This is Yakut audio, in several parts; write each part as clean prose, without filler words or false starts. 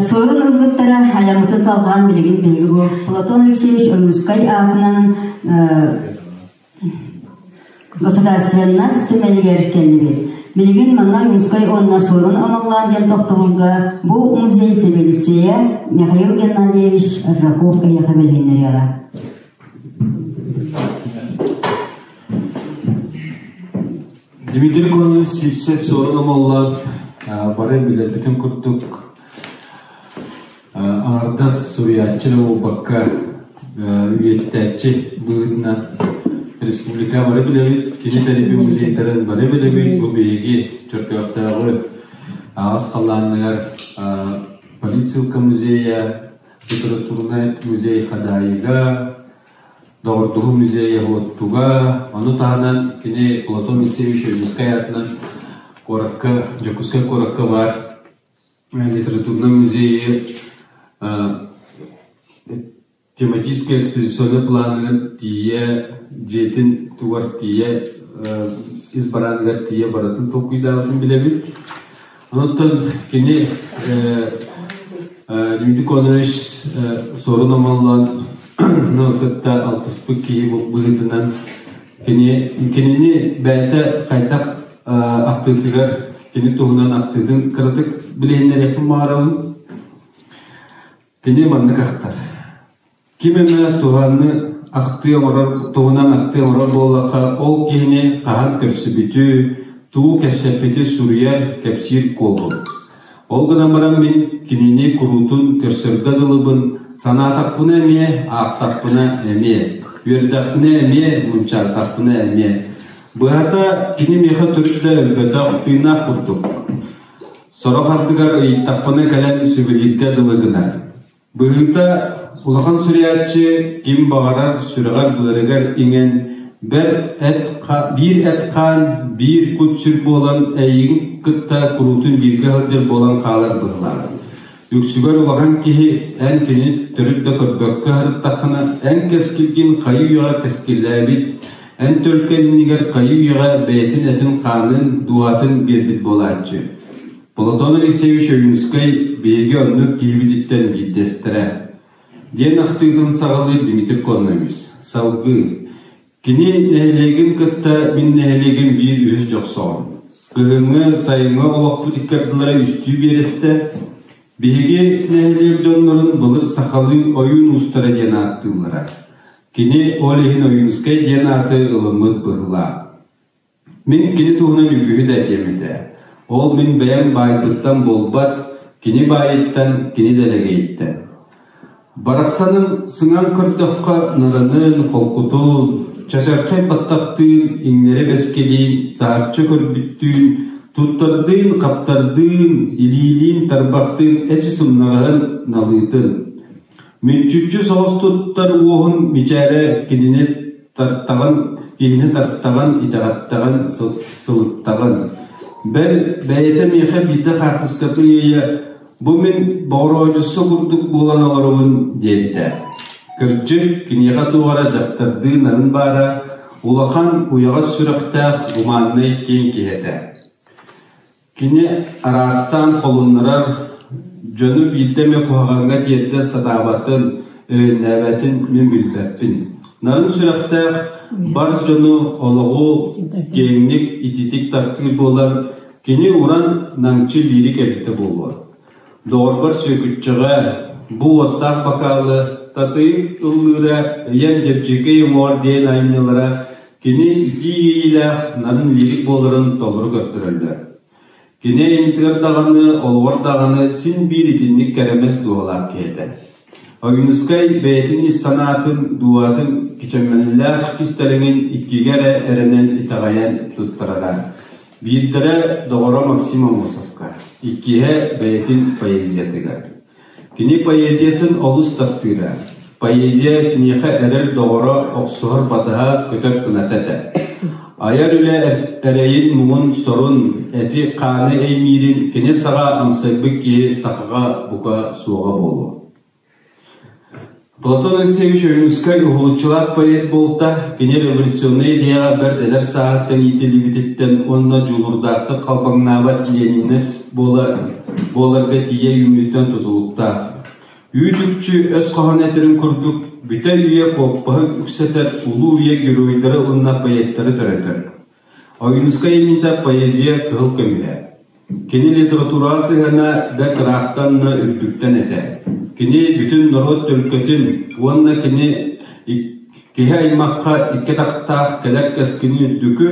Суорун ылбыттара айаммытын салҕаан билигин биһиги бу Платон Алексеевич Ойуунскай аатынан государственность түмэлигэр кэллибит. Билигин манна Ойуунскай уонна Суорун Омоллоон диэн тохтобулга бу музей сэбиэдиссэйэ Михаил Геннадьевич Аржаков эйиэхэ билиһиннэриэҕэ. Дмитрий Конович Сивцев Суорун Омоллоон бары билэрбитин курдук аҥардас суруйааччы эрэ буолбакка үйэтитээччи быһыытынан республика бары билэбит, кини тэрийбит музейдарын бары билэбит, бу биһиги Чөркөөхтөөҕү аҕыс халлааныгар политсыылка музейа, литературнай музей Хадаайыга, Доҕордоһуу музейа Уоттуга, ону таһынан кини Платон Алексеевич Ойуунускай аатынан куоракка, Дьокуускай куоракка баар литературнай музейы тематическай экспозиционнай планыгар тиийэ, дьиэтин тугар тиийэ, ис барааныгар тиийэ барытын толкуйдаабытын билэбит. Онтон кини Дмитрий Конович Суорун Омоллоон кытта алтыспыт киһи быһыытынан кини кинини бэйэтэ хайдах ахтыытыгар кини туһунан ахтыытын кыратык билиһиннэриэхпин баҕарабын. Кини маннык ахтар. Ким эмэ туһаны ахтыы оҥорор туһунан ахтыы оҥорор буоллахха, ол киһини хаһан көрсүбүтү, тугу кэпсэппити суруйар, кэпсиир куолу. Ол гынан баран мин кинини куруутун көрсөргө дылыбын, санаатахпына эмиэ, аастахпына эмиэ, үөрдэхпинэ эмиэ, мунчаартахпына эмиэ. Быһата, кини миэхэ төрүт да өлбөтөх, тыыннаах курдук. Сорох ардыгар ыйыттахпына кэлэн сүбэлииргэ дылы гынар. Быһыыта, улахан суруйааччы ким баҕарар сүрэҕэр-быарыгар иҥэн, бэл эт биир эт-хаан, биир кут-сүр буолан эйигин кытта куруутун бииргэ сылдьар буолан хаалар быһыылаах. Үксүгэр улахан киһи эн кини төрүт да көрбөккө сырыттаххына, эн кэскилгин хайыы-үйэҕэ кэскиллээбит, эн төлкө иннигэр хайыы-үйэҕэ бэйэтин этин-хаанын, дууһатын биэрбит буолааччы. Платон Алексеевич Ойуунскай биһиги оннук киһибититтэн биирдэстэрэ, диэн ахтыытын саҕалыыр Дмитрий Конович. Салгыы: Кини нэһилиэгин кытта мин нэһилиэгим биир үһүс дьохсоҕум. Кыһыҥҥы, сайыҥҥы олохпут икки ардылара үстүү биэрэстэ. Биһиги нэһилиэк дьоннорун былыр сахалыы ойуун уустара диэн ааттыыллара. Кини ол иһин Ойуунскай диэн ааты ылыммыт быһыылаах. Мин кини туһунан үгүһү да этиэм этэ. Ол мин бэйэм баайбыттан буолбат, кини баайыттан, кини дэлэгэйиттэн. Барахсаным сыҥан көрдөххө нарынын, холкутун, чачархай баттахтыын, иҥнэри бэскилиин, саһарчы көрбүттүүн, туттардыын, хаптардыын, илиилиин, тарбахтыын эчи сымнаҕаһын, налыытын. Мүччүччү соҕус туттар уоһун мичээрэ кинини тартаҕын, киһини тартаҕын, итэҕэттэҕин, сылыттаҕын. Бэл, бэйэтэ миэхэ биирдэ хаартыскатын ыйа «Бу мин боҕуруодьусса курдук буолан олоробун» диэбитэ. Кырдьык, киниэхэ туох эрэ дьахтардыы нарын баара, улахан, уйаҕас сүрэхтээх, гуманнай киэҥ киһи этэ. Кини араастаан холуннарар, дьону биирдэ эмэ куһаҕаҥҥа тиэрдэ сатаабатын, өйөннөөбөтүн мин билбэппин. Нарын сүрэхтээх бар дьону олоҕу киэҥник, итиитик таптыыр буолан, кини уран намчы лирик эбитэ буолуо. Доҕорбор Сүөкүччэҕэ бу уоттаах бакаалы Татыйык ыллыыра Ыйан Дьэбдьиэкэй уҥуоҕар диэн айымньылара кини итии иэйиилээх нарын лирик буоларын толору көрдөрөллөр. Кини айымньытыгар даҕаны, олоҕор даҕаны син биир итинник кэрэмэс дууһалаах киһи этэ. Ойуунускай бэйэтин ис санаатын, дууһатын кичэммэллээх кистэлэҥин иккигэ эрэ эрэнэн итэҕэйэн туттарара. Биирдэрэ доҕоро Максим Аммосовка, иккиһэ бэйэтин поэзиятыгар. Кини поэзиятын олус таптыыра. Поэзия киниэхэ эрэл доҕоро, охсуһар батыһа, көтөр кыната этэ. Айар үлэ эрэйин муҥун сорун, эти-хааны эймиирин кини саҕа амсайбыт киһи сахаҕа бука суоҕа буолуо. Платон Алексеевич Ойуунускай уһулуччулаах поэт буолта, кини революционнай идеяҕа бэрт эдэр сааһыттан иитиллибититтэн уонна дьулуурдаахтык халбаҥнаабат ленинец буоларга тиийэ үүммүтүттэн тутулуктаах. Үүт-үкчү өс хоһооно этэрин курдук, бүтэй үйэ куоппаһы үксэтэр улуу үйэ геройдары уонна поэттары төрөтөр. Ойуунускай иннитэ поэзия кыһыл көмүһэ. Кини литератураҕа сыһыана бэрт ыраахтан да үрдүктэн этэ. Кини бүтүн норуот төлкөтүн уонна кини киһи аймахха икки атахтаах кэлэр кэскилин үрдүкү,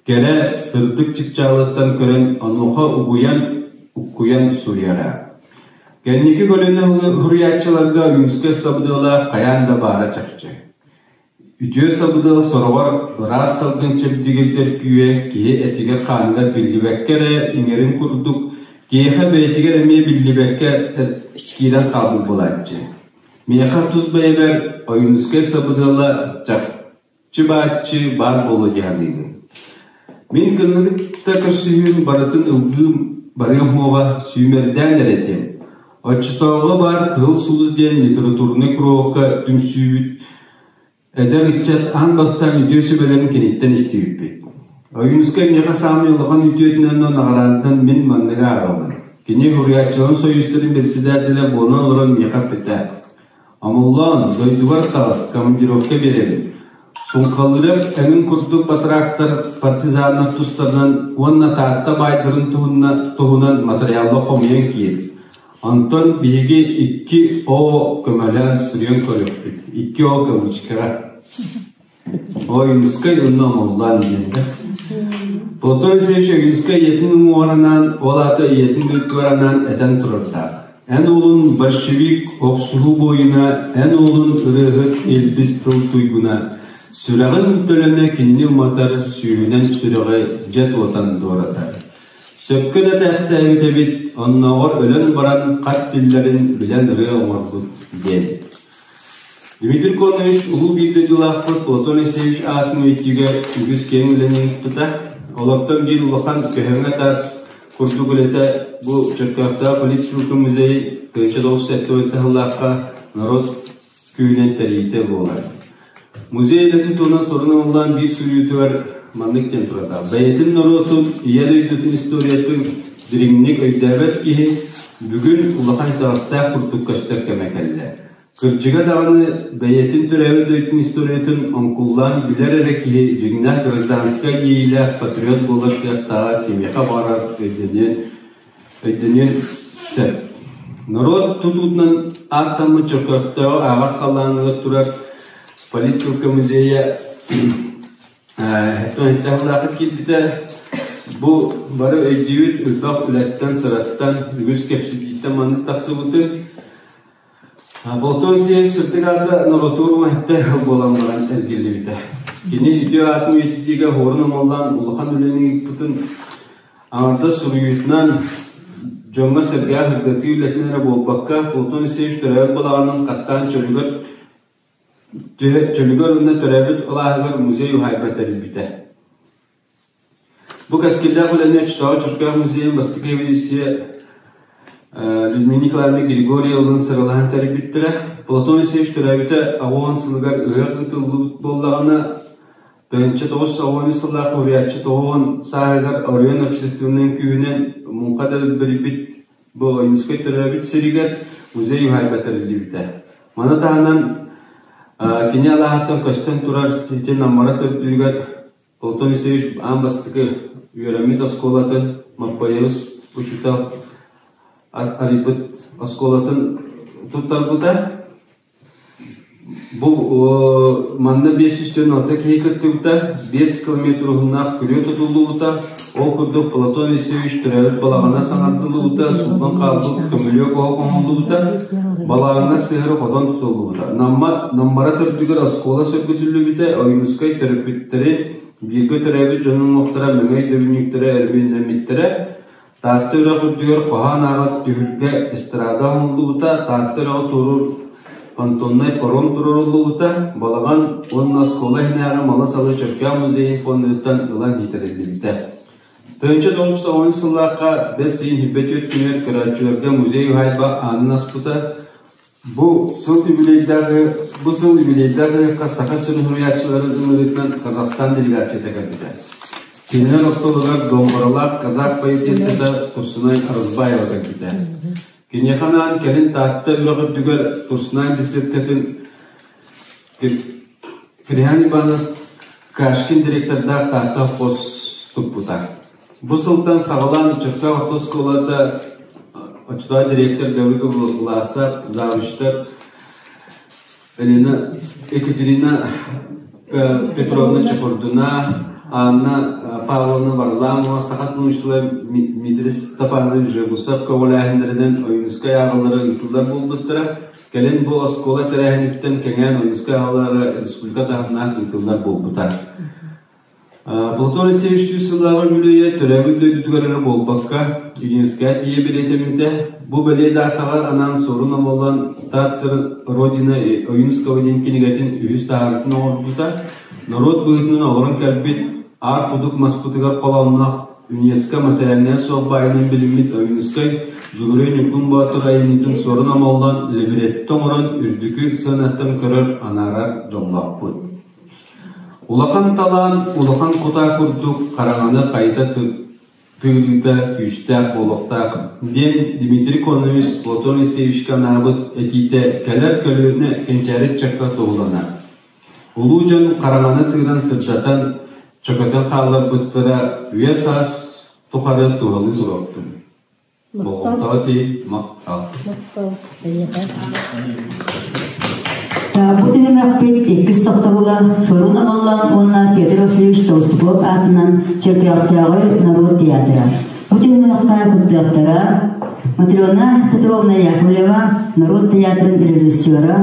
кэрэ, сырдык чыпчаалыттан көрөн онуоха угуйан, уккуйан суруйара. Кэнники көлүөнэ суруйааччыларга Ойуунускай сабыдыала хайаан да баара чахчы. Үтүө сабыдыал сороҕор ыраас салгын чэбдигирдэр күүһэ киһи этигэр-хааныгар биллибэккэ эрэ иҥэрин курдук, киһиэхэ бэйэтигэр эмиэ биллибэккэ киирэн хаалбыт буолааччы. Миэхэ тус бэйэбэр Ойуунускай сабыдыала чахчы-бааччы баар буолуо дии саныыбын. Мин кынныгытта көрсүһүүм барытын ылгыым барыам уоҕа сүүмэрдээн эрэ этим. Оччотооҕу баар Кыһыл сулус диэн литературнай куруһуокка түмсүүбүт эдэр ыччат аан бастаан үтүө сүбэлэрин киниттэн истибиппит. Ойуунускай миэхэ саамай улахан үтүөтүнэн наҕараадатынан мин манныгы ааҕабын. Кини Суруйааччыларын сойуустарын председателэ буолан олорон миэхэ эппитэ: «Омуллоон, дойдугар таҕыс, командировка биэрэбин. Суҥхалыырап эҥин курдук батыраактар партизаннар тустарынан уонна Таатта баайдарын туһунан матырыйаалла хомуйан киир. Онтон биһиги икки О көмөлөөн суруйан көрүөхпүт. Икки О кавычкаҕа. Ойуунускай онно омуллаан диэн да. Платон Алексеевич Ойуунускай ийэтин уҥуоҕар ол аата ийэтин дойдутугар анаан этэн турардаах. Эн уолун большевик охсуһуу буойуна, эн уолун ырыаһыт илбис тыл туйгуна, сүрэҕин төлөнө кинини уматар, сүүһүнэн сүрэҕи дьэ туотан дуоратар. Сөпкө да этээхтээбит эбит, оннооҕор өлөн баран хат тиллэрин билэн ырыа оҥорбут диэн. Дмитрий Конович улуу биир дойдулаахпыт Платон Алексеевич аатын үйэтиигэ үгүс киэҥ үлэни ыыппыта. Олортон биир улахан көһөҥө таас курдук үлэтэ бу Чөркөөхтөөх политсыылка музей 1970 сыллаахха норуот күүһүнэн тэрийиитэ буолар. Музей үлэтин туһунан сурун ыллаан биир суруйуутугар маннык диэн турардаах. Бэйэтин норуотун, ийэ дойдутун историятын дириҥник өйдөөбөт киһи бүгүн улахан итэҕэстээх курдук көстөр кэмэ кэллэ. Кырдьыга даҕаны, бэйэтин төрөөбүт дойдутун историятын оҥкуллаан билэр эрэ киһи дьиҥнээх гражданскай иэйиилээх патриот буолар кыахтааҕа кимиэхэ баҕарар өйдөнүөн сөп. Норуот тутуутунан ааттаммыт Чөркөөхтөөҕү аһаҕас халлааныгар турар Политсыылка музейа Өттөхлөөххө киирбитэ бу бары өйдүүбүт элбэх үлэттэн, сыраттан, үгүс кэпсэтииттэн маннык тахсыбытын. Болтон Сиэн сырдык аата норуотугар уһэттэ буолан баран эргиллибитэ. Кини үтүө аатын үйэтитиигэ уһуурун омоллоон улахан үлэни ыыппытын аҥардас суруйуутунан дьоҥҥо-сэргэҕэ сырдатыы үлэтинэн эрэ буолбакка, Платон Алексеевич төрөөбүт балаҕанын хаттаан чөлүгэр чөлүгэр уонна төрөөбүт алааһыгар музей уһаайба тэрийбитэ. Бу кэскиллээх үлэни оччотооҕу Чөркөөх музейын бастакы эволюция Людмила Николаевна Григорьевалыын сыралаһан тэрийбиттэрэ. Платон Алексеевич төрөөбүтэ 80 сылыгар ыһыах ыытыллыбыт буоллаҕына, 1990 сыллаах уһуйааччы 90 сааһыгар оройуон общественнай күүһүнэн муҥха дэлбэрийбит бу Ойуунускай төрөөбүт сиригэр музей уһаайба тэриллибитэ. Маны таһынан кини алааһыттан көстөн турар ити Наммара төрдүгэр Платон Алексеевич аан бастакы үөрэммит оскуолатын Маппаевыс учуутал арыйбыт оскуолатын туттарбыта. Бу манна 546 киһи кыттыбыта, 5 километр уһуннаах күрүө тутуллубута, ол курдук Платон Алексеевич төрөөбүт балаҕана саҥардыллыбыта, сууллан хаалбыт көмүлүөк оһох оҥоһуллубута, балаҕаҥҥа сыһыары хотон тутуллубута. Намма Наммара төрдүгэр оскуола сөргүтүллүбүтэ, Ойуунускай төрөппүттэрин, бииргэ төрөөбүт дьонун уҥуохтара мэҥэ өйдөбүнньүктэрэ өрөмүөннэммиттэрэ, Таатта үрэх үрдүгэр хоһоон ааҕар түһүлгэ эстрада оҥоһуллубута, Таатта үрэҕи туоруур понтоннай паром туруоруллубута, балаҕан уонна оскуола иһинээҕи малы-салы Чөркөөх музейын фондатыттан ылан иитэриллибитэ. 1990 сыллаахха бэс ыйын 24 күнүгэр көрөөччүлэргэ музей уһаайба аанын аспыта. Бу сыл үбүлүөйдээҕи бу сыл үбүлүөйдээх ыһыахха Саха сирин суруйааччыларын ыҥырыытынан Казахстан делегацията кэлбитэ. Кинилэр ортолоругар домбуралаах казах поэтессата Турсунай Арызбаева кэлбитэ. Киниэхэ анаан кэлин Таатта үрэх үрдүгэр Турсунай беседкатын Кирихан Иванов Кашкин директордаах Таатта хос туппута. Бу сылтан саҕалаан Чөркөөх орто оскуолата оччотооҕу дириэктэр Гаврил Власов, завучтар Елена Екатерина Петровна Чехордуна, Анна Павловна Варламова, саха тылын учуутала Дмитрий Степанович Жегусов көҕүлээһиннэринэн Ойуунускай ааҕаллара ыытыллар буолбуттара. Кэлин бу оскуола тэрээһиниттэн кэҥээн Ойуунускай ааҕаллара республика таһымнаах ыытыллар буолбута. Платон Алексеевич сыллааҕы үбүлүөйэ төрөөбүт дойдутугар эрэ буолбакка, ЮНЕСКО тиийэ бэлиэтэммитэ. Бу бэлиэ даатаҕа анаан Суорун Омоллоон «Тааттар Родина Ойуунского» диэн кинигэтин үһүс таһаарыытын оҥорбута. Норуот быһыытынан олорон кэлбит аар кудук маспытыгар холоонноох ЮНЕСКО материальнай суох баайынан билиммит Ойуунускай Дьулуруй Ньукун Боотур айымньытын Суорун Омоллоон либретто оҥорон үрдүкү сыанаттан көрөр, анаарар дьоллоохпут. Улахан талаан улахан кутаа курдук хараҥаны хайыта тыырыыта күүстээх буолуохтаах, диэн Дмитрий Конович Платон Алексеевичка анаабыт этиитэ кэлэр көлүөнэ кэнчээри ыччакка туһуланар. Улуу дьон хараҥаны тыыран сырдатан, чөкөтөн хаалларбыттара үйэ-саас тухары туһалыы туруохтун. Болҕомтоҕо тиий, махтал. Махтал. Бу түһүмэхпит иккис тохтобула Суорун Омоллоон уонна Петр Васильевич Толстуков аатынан Чөркөөхтөөҕү норуот театра. Бу түһүмэххэ кыттыахтара Матрена Петровна Яковлева, норуот театрын режиссера,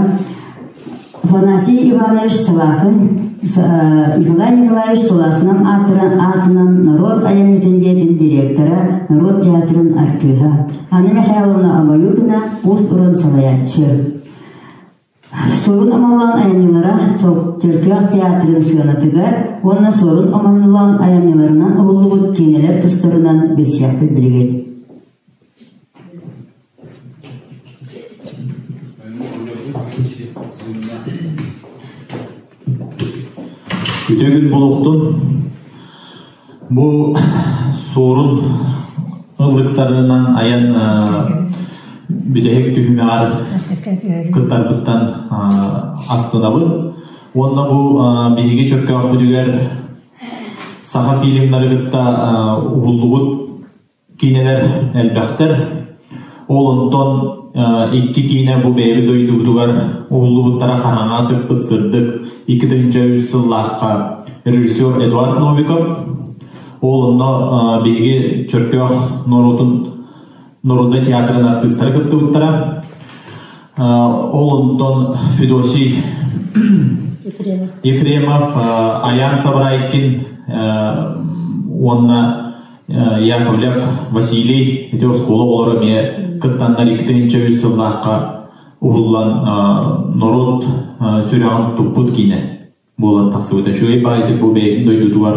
Афанасий Иванович Салакин, Николай Николаевич Сулаасынан аатынан норуот айымньытын дьиэтин директора, норуот театрын артыыһа, Анна Михайловна Обоюкина уус-уран салайааччы. Суорун Омоллоон айымньылара Чөркөөх театрын сыанатыгар уонна Суорун Омоллоон айымньыларынан уһуллубут киинэлэр тустарынан билсиэхпит билигин. Үтүө күн буолуохтун. Бу суорун ыллыктарынан айан бүтэһик түһүмэҕэр кыттарбыттан астынабын. Уонна бу биһиги Чөркөөхпүтүгэр саха фильмнары кытта уһуллубут Киинэлэр элбэхтэр. Ол онтон икки киинэ бу бэйэбит дойдубутугар уһуллубуттара хараҥа тыкпыт сырдык 2003 сыллаахха режиссер Эдуард Новиков. Ол онно биһиги Чөркөөх норуотун народнай театрын артыыстара кыттыбыттара. Ол онтон Федосий Ефремов, Аян Сабарайкин уонна Яковлев Василий ити оскуола оҕолоро эмиэ кыттаннар 2003 сыллаахха уһуллан норуот сүрэҕин туппут киинэ буолан тахсыбыта. Үчүгэй баайдык бу бэйэтин дойдутугар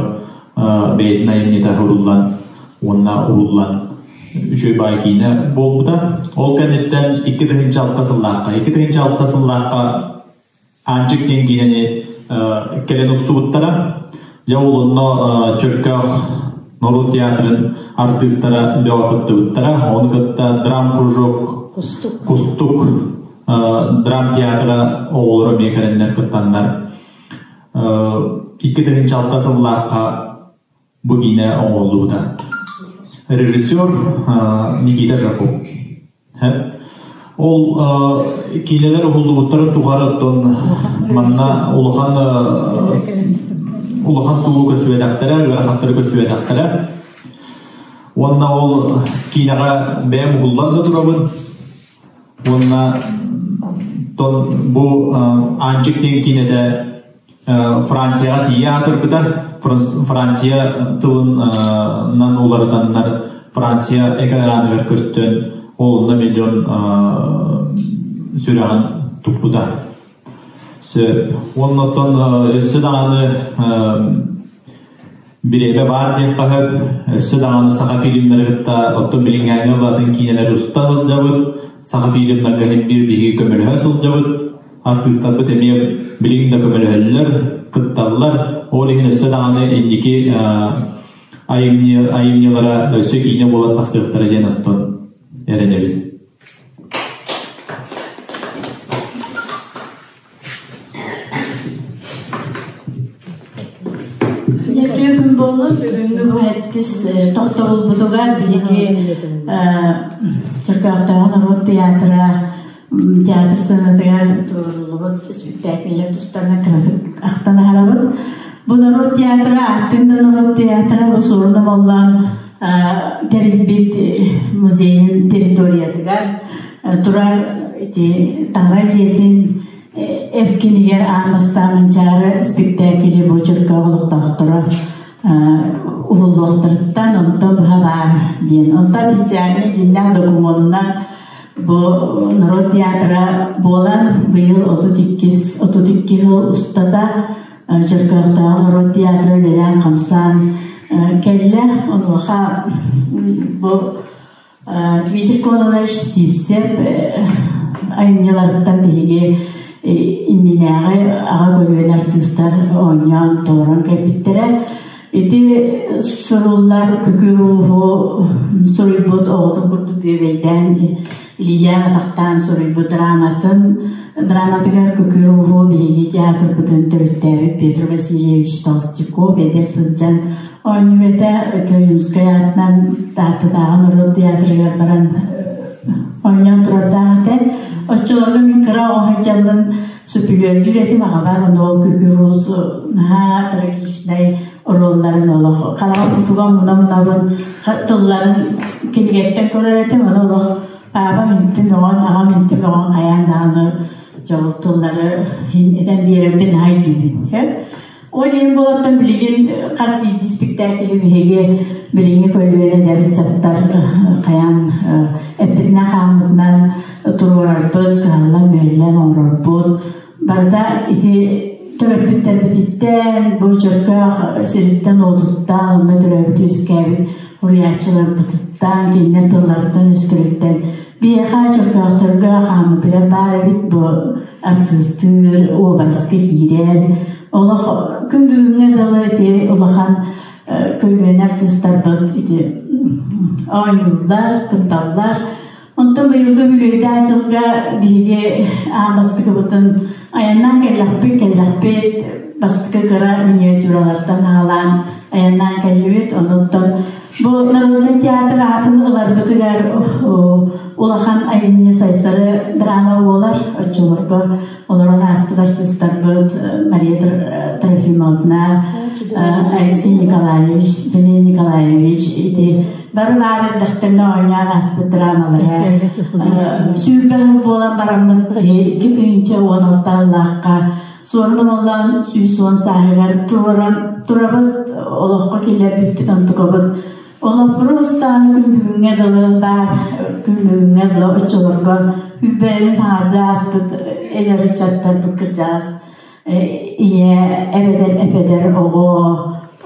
бэйэтин айымньыта уһуллан уонна уһуллан үчүгэй баай киинэ буолбута. Ол кэнниттэн 2006 сыллаахха 2006 сыллаахха Аанчык диэн киинэни кэлэн устубуттара. Дьэ ол онно Чөркөөх норуот театрын артыыстара бөҕө кыттыбыттара. Ону кытта драм-кружок Кустук драм театра оҕолоро эмиэ кэлэннэр кыттаннар 2006 сыллаахха бу киинэ оҥоһуллубута. Режиссер Никита Жаков. Ол киинэлэр уһуллубуттарын тухары оттон манна улахан улахан тугу көрсүбэтэхтэрэ, ыарахаттары көрсүбэтэхтэрэ. Уонна ол киинэҕэ бэйэм уһуллан да турабын. Уонна тон бу Аанчык диэн киинэтэ Францияҕа тиийэ аатырбыта. Франция тылынан уларытаннар Франция экраныгар көстөн, ол онно эмиэ дьон сүрэҕин туппута. Сөп. Уонна оттон өссө даҕаны бириэмэ баар диэххэ сөп. Өссө даҕаны саха фильмнэри кытта оттон билиҥҥээҥи ылатын киинэлэри уста сылдьабыт. Саха фильмнарга хин биир биһиги көмөлөһө сылдьабыт. Артыыстарбыт эмиэ билигин да көмөлөһөллөр, кытталлар. Ол иһин өссө даҕаны инники айымньылара өссө киинэ буолан тахсыахтара диэн оттон эрэнэбин. Үтүө күн буоллун. Бүгүҥҥү бу сэттис тохтобулбутугар биһиги Чөркөөхтөөҕү норуот театра театр сценатыгар туруоруллубут испиктээкиллэр тустарынан кыратык ахтан аһарабыт. Бу норуот театра, ааттыын да норуот театра бу Суорун Омоллоон тэрийбит музейын территориятыгар турар ити таҥара дьиэтин эркинигэр аан бастаан Манчаары спектаклы бу Чөркөөх олохтоохторо уһуллуохтарыттан онтон быһа баар диэн. Онтон официальнай дьиҥнээх докумуонунан бу норуот театра буолан быйыл 32 сыл устата Чөркөөхтөөҕү норуот театра үлэлээн-хамсаан кэллэ. Онуоха бу Дмитрий Кононович Сивцев айымньыларыттан биһиги иннинээҕи аҕа көлүөнэ артыыстар оонньоон толорон кэлбиттэрэ. Ити суруллар күкүр ууһу суруйбут оҕотун курдук бүөбэйдээн илиилээн атахтаан суруйбут драматын драматыгар күкүр ууһу биһиги театрбытын төрүттээбит Петр Васильевич Толстяков эдэр сылдьан Оонньуур этэ Ойуунускай аатынан Тааттатааҕы норуот театрыгар баран оонньоон турардаах этэ. Оччолорго мин кыра оҕо сылдьаммын сүпүлүөрдүүр этим аҕабар ону ол күкүр уус наһаа трагичнай оруолларын олох хараҕым утуга муна-мунабын тылларын кинигэттэн көрөр этим ону олох паапам интим оҕон аҕам интим оҕон хайаан даҕаны дьол тыллары этэн биэрэрбин наһаа өйдүүбүн. Ол иһин буолаттан билигин хас биирдии спектаклы биһиги билиҥҥи көлүөнэ эдэр ыччаттар хайаан эппитинэн-хааммытынан туруорарбыт, кыһаллан-мүһэллэн оҥорорбут. Барыта ити төрөппүттэрбититтэн, бу Чөркөөх сириттэн-уотуттан, онно төрөөбүт-үөскээбит уруйааччыларбытыттан, кинилэр тылларыттан-өстөрүттэн биһиэхэ Чөркөөхтөргө хааммытыгар баар эбит бу артыыстыыр, уобараска киирэр. Олох күн бүгүҥҥэ дылы ити улахан көлүөнэ артыыстарбыт ити оонньууллар, кытталлар. Онтон быйылгы үбүлүөйдээх дьылга биһиги аан бастакыбытын айаннаан кэллэхпит, кэллэхпит бастакы кыра миниатюралартан аалаан айаннаан кэллибит. Онуттан бу народный театр аатын ыларбытыгар улахан айымньы Сайсары драма буолар. Оччолорго олорон ааспыт артыыстарбыт Мария Трофимовна, Алексей Николаевич, Семен Николаевич ити бары баар эрдэхтэринэ оонньоон ааспыт драмалара 20 сыл буолан бараммыт 2016 аллаахха Суорун Омоллоон 110 сааһыгар туруоран турабыт олоххо киллэрбиппит онтукабыт Олохпору устааны күн бүгүҥҥэ дылы баар күн бүгүҥҥэ дылы оччолорго үрбэрини саҥардыы ааспыт эдэр ыччаттарбыт кырдьаҕас ийэ эбэтэр эпэдэр оҕо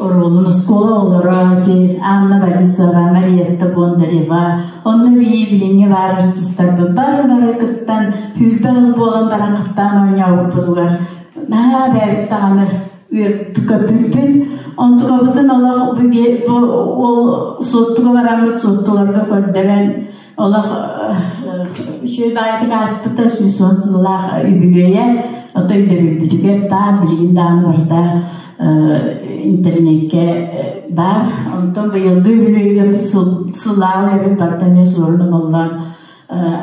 оруолун оскуола оҕолоро ити Анна Борисова, Мариетта Бондарева онно бии билиҥҥи баар артыыстарбыт бары-бары кыттан сүүрбэ сыл буолан баран хаттаан оонньообуппутугар наһаа бэйэбит даҕаны көппүппүт. Онтукабытын олох бу ол суоттуга бараммыт суоттуларга көрдөрөн олох үчүгэй баҕайытык ааспыта 110 сыллаах үбүлүөйэ ото өйдөбүлбүтүгэр баар билигин даҕаны барыта интернеккэ баар. Онтон быйылгы үбүлүөйгэ сыллааҕы үлэбит барыта эмиэ суорун омоллоон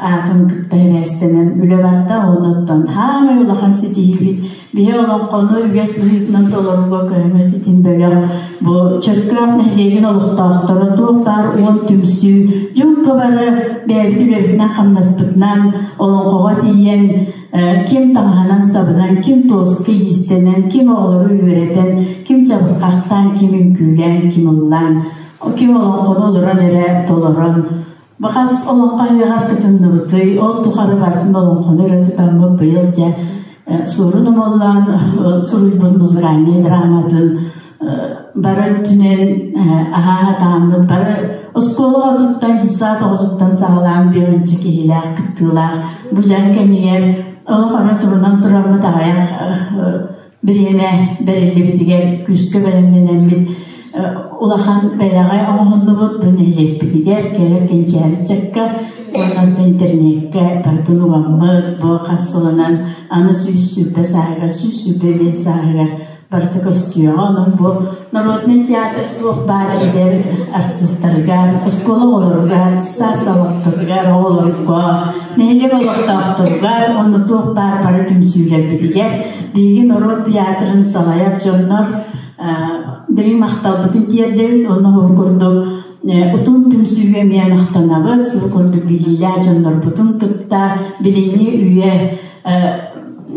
аатын кытта сибээстэнэн үлэ барда. Онуттан хаамай улахан ситиһиибит биһи олоҥхону үгэс быһыытынан толорууга көмө ситим бөлөх бу Чөркөөх нэһилиэгин олохтоохторо туох баар уон түмсүү дьон бары бэйэбит үлэбитинэн хамнаспытынан олоҥхоҕо тиийэн ким таҥаһынан сабынан, ким туоска иистэнэн, ким оҕолору үөрэтэн, ким чабырҕахтаан, ким үҥкүүлээн, ким ыллаан, ким олоҥхону олорон эрэ толорон Бахас олоҥхо ыһыаҕар кытынныбытый, ол тухары барытын олоҥхону өрө тутаммыт быйыл дьэ Суорун Омоллоон суруйбут музыкальнай драматын бары өттүнэн аһаа сатааммыт бары Оскуола оҕотуттан, дьыссаат оҕотуттан саҕалаан бүөһүнчэ киһилээх, кыттыылаах бу дьаҥ кэмигэр олох ора турунан тураммыт аҕыйах бириэмэ бэриллибитигэр күүскэ бэлэмнэнэммит улахан бэлэҕи оҥоһуннубут бу нэһилиэкпитигэр кэлэр кэнчээри ыччакка уонна интернеккэ барытын угаммыт бу хас сылынан аны 120 сааһыгар 125 сааһыгар барыта көстүөҕэ онон бу народнай театр туох баар эдэр артыыстарыгар оскуола оҕолоругар саас салалтатыгар оҕолорго нэһилиэк олохтоохторугар онно туох баар бары түмсүүлэрбитигэр биһиги норуот театрын салайар дьоннор дириҥ махталбытын тиэрдэбит уонна ол курдук утум түмсүүгэ эмиэ махтанабыт сол курдук билиилээх дьоннорбутун кытта билиҥҥи үйэ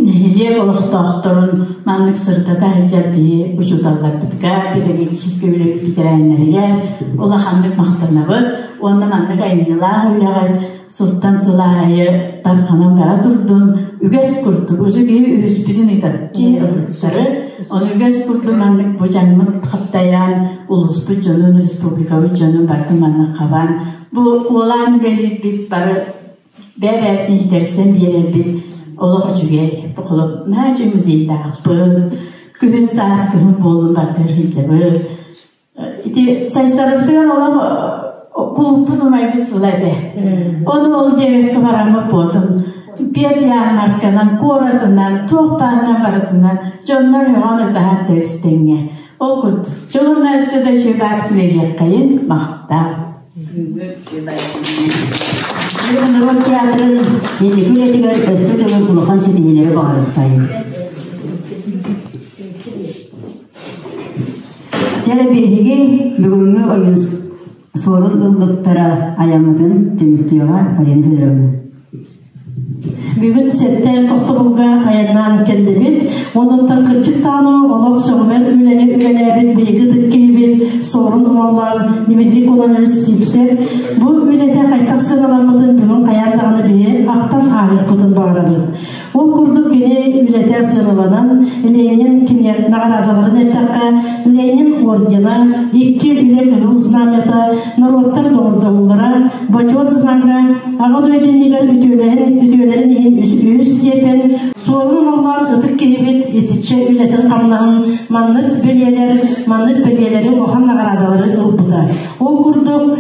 нэһилиэк олохтоохторун маннык сырдата сылдьар биһи учууталларбытыгар педагогическай үлэ бэтэрээннэригэр улаханнык махтанабыт уонна маннык айымньылаах үлэҕэ сылтан сыл аайы тарҕанан бара турдун үгэс курдук уже киһи үһүспүтүн ыытабыт ыллыктары ону үгэс курдук маннык бу дьаҥмыт хаптайан улууспут дьонун республикабыт дьонун барытын маннык хабан бу куолаан үлэлиирбит бары бэйэ-бэйэбитин иитэрсэн биэрэрбит олох үчүгэй холоп наһаа үчүгэй музейдаахпыт күһүн саас кыһын буоллун барытыгар сылдьабыт Ити сайсарыбытыгар олох кулуппут умайбыт сыла этэ. Ону ол диэбэккэ бараммыт буотун пиэт ярмарканан, куоратынан, туох баарынан барытынан дьоннор өҕөн ытаһан тэбистэҥҥэ. Ол курдук, дьолунна өссө да үчүгэй баат үлэлиэххэйин махтал. Норуот театрын инники үлэтигэр өссө төгүл улахан ситиһиилэри баҕарыахтайым. Дьэ, биһиги бүгүҥҥү ойун суорун ыллыктара айаммытын түмүктүөҕэ Арина Федоровна. Бүгүн сэттэ тохтобулга айаннаан кэллибит. Оннуттан кырдьык даҕаны олох сөҕүмэр үлэни үлэлээбит биһиги ытык киһибит Суорун Омоллоон Дмитрий Кононович Сивцев бу үлэтэ хайдах сыаналаммытын бүгүн хайаан даҕаны биһи ахтан ааһыахпытын баҕарабыт. Ол курдук кини үлэтэ сыаналанан Ленин кини наҕараадаларын эттэххэ Ленин ордена, икки үлэ кыһыл знамята, норуоттар доҕордоһуулара, бочуот знага, Аҕа дойду иннигэр үтүөлэрин, үтүөлэрин иһин үс степень, суолун оллоон ытык киһибит итиччэ үлэтин-хамнаһын маннык бэлиэлэр, маннык бэлиэлэри улахан наҕараадалары ылбыта. Ол курдук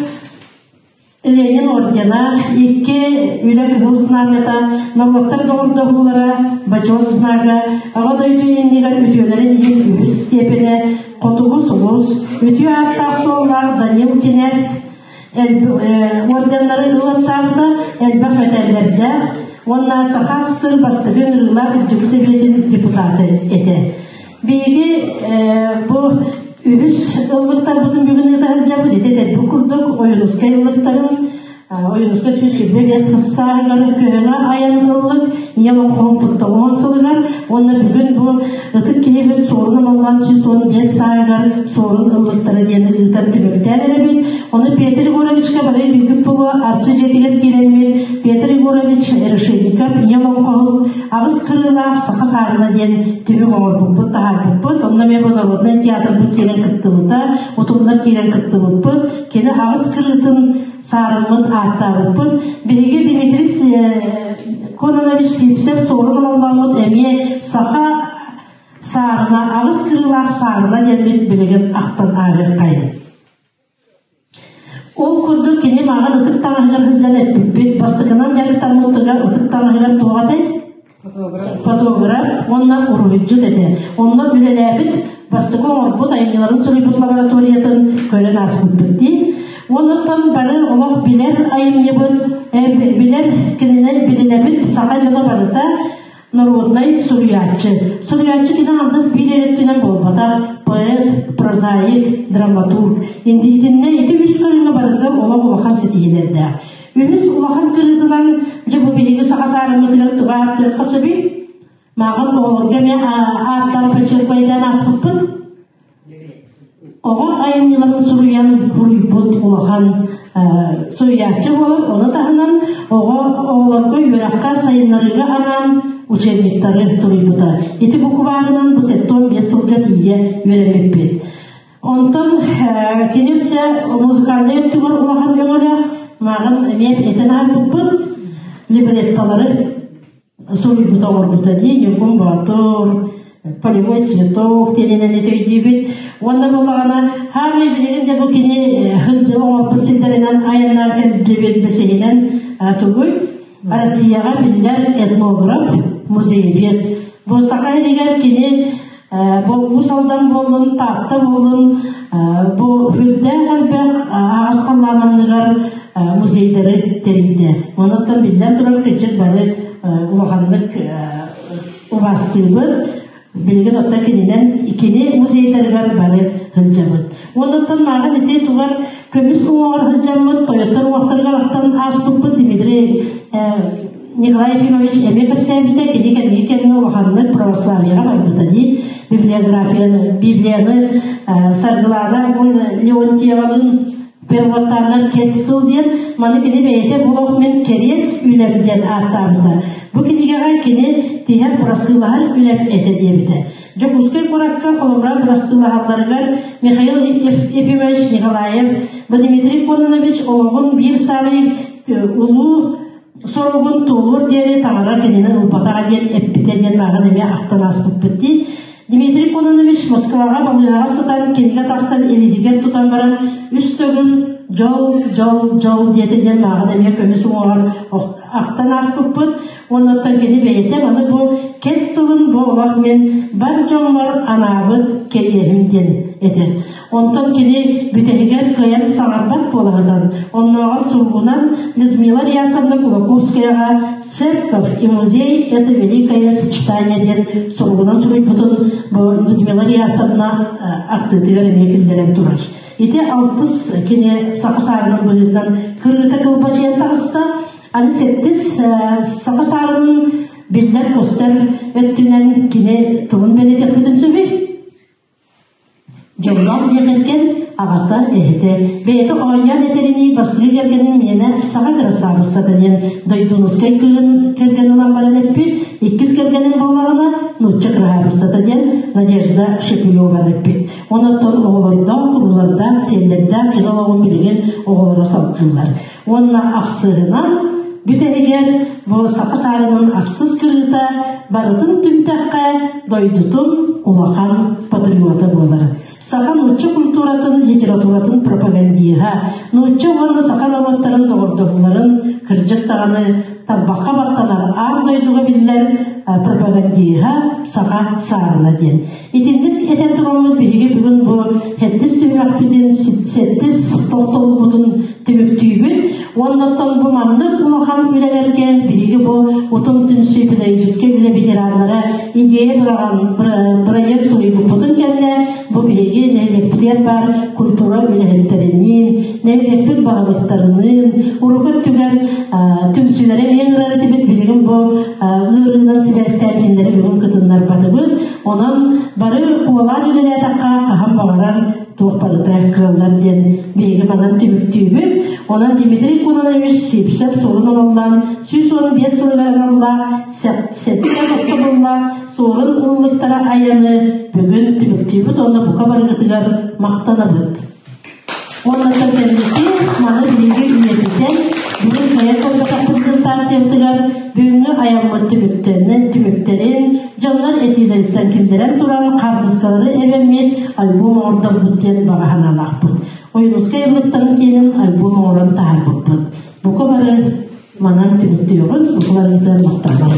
Ленин ордена, икки үлэ кыһыл знамята, норуоттар доҕордоһуулара, бочуот знага, Аҕа дойду иннигэр үтүөлэрин иһин үһүс степенэ, Хотугу сулус, үтүө ааттаах суоллаах Данил Кинээс орденнары ылаттаабыта, элбэх мэтээллэрдээх уонна Саха СССР бастакы ыҥырыылаах үрдүкү сэбиэтин депутата этэ. Биһиги бу үһүс ыллыктарбытын бүгүн ыыта сылдьабыт. Ити этэрбит курдук Ойуунускай ыллыктарын Ойуунускай 125 сааһыгар көһөҥө айан ыллык ийэ олоҥхоһун тутталаһан сылыгар уонна бүгүн бу ытык киһибит Суорун Омоллоон 115 сааһыгар Суорун ыллыктара диэн ыытан түмүктээн эрэбит. Ону Петр Егоровичка бары күлгүт буолуо Арчы дьиэтигэр киирэммит Петр Егорович Решетников ийэ олоҥхоһут аҕыс кырыылаах саха саарына диэн түмүк оҥорбуппут, таһаарбыппыт. Онно эмиэ бу народнай театрбыт киирэн кыттыбыта, утумнар киирэн кыттыбыппыт. Кини аҕыс кырыытын саарыммыт ааттаабыппыт. Биһиги Дмитрий Кононович Сивцев суорун омоллооммут эмиэ саха саарына, аҕыс кырыылаах саарына диэммит билигин ахтан ааһыаххайын. Ол курдук кини мааҕын ытык таҥаһыгар сылдьан эппиппит, бастакынан дьарыктаммытыгар ытык таҥаһыгар туох этэй? Фотограф уонна уруһуйдьут этэ. Онно үлэлээбит, бастакы оҥорбут айымньыларын суруйбут лабораториятын көрөн ааспыппыт дии. Онуттан бары олох билэр айымньыбыт, билэр кининэн билинэбит саха дьоно барыта Народнай суруйааччы. Суруйааччы кини аҥардас биир эрэ өттүнэн буолбатах, поэт, прозаик, драматург. Итиннэ ити үс көрүҥҥэ барытыгар олох улахан ситиһиилэрдээх. Үһүс улахан кырыытынан дьэ бу биһиги саха саарыммытыгар туга ааттыахха сөбүй? Мааҕын оҕолорго эмиэ ааттаан почерпайдаан ааспыппыт. Оҕо айымньыларын суруйан суруйбут улахан суруйааччы буолар. Ону таһынан оҕо оҕолорго үөрэххэ сайыннарыыга анаан учебниктары суруйбута. Ити букварынан бу 75 сылга тиийэ үөрэммиппит. Онтон кини өссө музыкальнай өттүгэр улахан өҥөлөөх, мааҕын эмиэ этэн ааспыппыт, либреттолары суруйбута оҥорбута дии, Ньургун Боотур, Полевой цветок диэнинэн өйдүүбүт. Уонна буоллаҕына, хаамай билигин де бу кини сылдьан оҥорбут сирдэринэн айаннаан кэлдибит бэсиһинэн тугуй? Россияҕа биллэр этнограф, музеевед. Бу Саха сиригэр кини бу Уус Алдан буоллун, Таатта буоллун, бу үрдээх элбэх аҕас халлаананныгар музейдары тэрийдэ. Онуттан биллэн турар кырдьык бары улаханнык убаастыыбыт. Билигин оттон кининэн кини музейдарыгар бары сылдьабыт. Онуттан мааҕын ити тугар көмүс уҥуоҕар сылдьаммыт, тойоттор уҥуохтарыгар ахтан ааспыппыт Дмитрий Николай Ефимович эмиэ кэпсээбитэ, кини кэнники кэмҥэ улаханнык православиеҕа барбыта дии. Библиографияны, Библияны Саргылаана Леонтьевалыын Первоттааннар кэс тыл диэн, маны кини бэйэтэ олох мин кэриэс үлэм диэн ааттаабыта. Бу кинигэҕэ кини тиһэх бырасыылаһар үлэм этэ диэбитэ. Дьокуускай куоракка холобура бырастыылаһалларыгар Михаил Ефимович Николаев, Дмитрий Кононович олоҕун биир саамай улуу соругун туолуор диэри таҥара кинини ылбатаҕа диэн эппитэ диэн мааҕын эмиэ ахтан ааспыппыт дии. Дмитрий Кононович Москваҕа балыыһаҕа сытан кинигэ тахсан илиитигэр тутан баран үс төгүл дьол, дьол, дьол диэтэ диэн мааҕын эмиэ көмүс уҥуоҕар ахтан ааспыппыт. Оннуттан кини бэйэтэ маны бу кэс тылын бу олох мин бар дьоммор анаабыт кэриэһим диэн этэр. Онтон кини бүтэһигэр кыайан саҥарбат буолаһытан, оннооҕор суругунан Людмила Рясовна Кулаковскаяҕа «Церковь и музей – это великое сочетание» диэн суругунан суруйбутун бу Людмила Рясовна ахтыытыгар эмиэ киллэрэн турар. Ити алтыс кини саха саарынын быһыытынан кырыыта кылбачыйан таҕыста. Аны сэттис саха саарынын биллэр-көстөр өттүнэн кини тугун бэлиэтиэхпитин сөбүй? Дьоллоох дьиэ кэргэн аҕата, эһэтэ бэйэтэ оонньоон этэринии бастакы кэргэнин миэнэ саҥа кырасаабыссата диэн Дойдунускай кыыһын кэргэн ылан баран эппит, иккис кэргэнин буоллаҕына нуучча кыраһаабыссата диэн Надежда Шепелеваны эппит. Онон оҕолордоох, уруулардаах, сиэннэрдээх кини олоҕун билигин оҕолоро салгыыллар. Уонна ахсыһынан бүтэһигэр бу саха саарынын ахсыс кырыыта барытын түмтэххэ дойдутун улахан патриота буолар. Саха нуучча культуратын, литературатын пропагандиһа, нуучча уонна саха норуоттарын доҕордоһууларын кырдьык даҕаны тарбахха баттанар аан дойдуга биллэр пропагандиһа саха саарына диэн. Итинник этэн тураммыт биһиги бүгүн бу сэттис түһүмэхпитин сэттис тохтобулбутун түмүктүүбүт. Уоннаттан бу маннык улахан үлэлэргэ биһиги бу Утум түмсүү педагогическай үлэ ветераннара идея быраҕан проект суруйбуппутун кэннэ бу биһиги нэһилиэкпитигэр баар культура үлэһиттэриниин, нэһилиэкпит баһылыктарыныын урукку өттүгэр түмсүүлэри эмиэ ыҥырар этибит. Билигин бу ыарыынан сибээстээн кинилэри бүгүн кытыннарбатыбыт. Онон бары куолаан үлэлээтэххэ хаһан баҕарар туох барыта кыаллар диэн биһиги манан түмүктүүбүт. Онон Дмитрий Кононович Сивцев суорун омоллоон 115 сылыгар аналлаах сэттэ тохтобуллаах суорун ыллыктара айаны бүгүн түмүктүүбүт уонна бука барыгытыгар махтанабыт. Уонна кэнники маны биһиги үйэтитэн бүгүн кыайан көрбөтөх презентациябытыгар бүгүҥҥү айаммыт түмүктэринэн түмүктэрин дьоннор этиилэриттэн киллэрэн туран хаартыскалары эбэммит альбом оҥордорбут диэн баҕа санаалаахпыт. Ойуунускай ыллыктарын киэнин альбом оҥорон таһаарбыппыт. Бука бары манан түмүктүөҕүн, бука барыгытыгар махталлар.